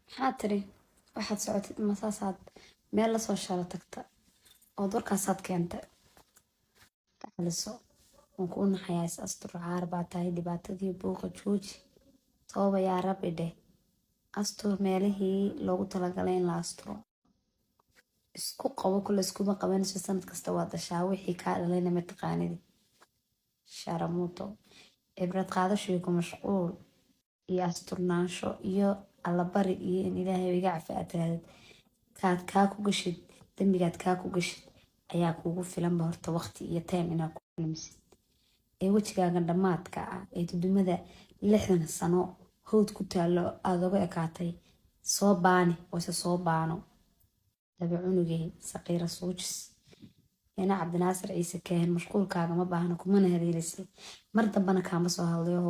Maxaa tiri? Waxaad socotid ma saasaad meel lasoo shalo tagta ood warkaasaad keentay? Ka xaliso, waan kuu naxayaa. Is astur, caar baa tahay. Dhibaatadii buuqa jooji, tooba yaa Rabbi dheh. Astur meelihii loogu talagalay in la asturo. Isku qabo kule, iskuma qabanayso. Sanad kasta waa dashaa, wixii kaa dhalayna mataqaanidi. Sharamuuto, cibrad qaadasho ku mashquul iyo asturnaansho iyo allabari iyo in Ilaahay iga cafi aad tirahdid. Kaad kaa ku gashid, dembigaad kaa ku gashid ayaa kuugu filanba horta waqti iyo time inaad ku lumisid. Ee wejigaagan dhammaadka ah ee dudumada 60 sano howd ku taalo aada uga ekaatay, soo baani oo ise soo baano. Daba cunugey saqiira suujis ina Cabdinaasir Ciise Kaahin, mashquulkaaga ma baahna, kumana haleelisay. Mar dambana kaama soo hadlayo.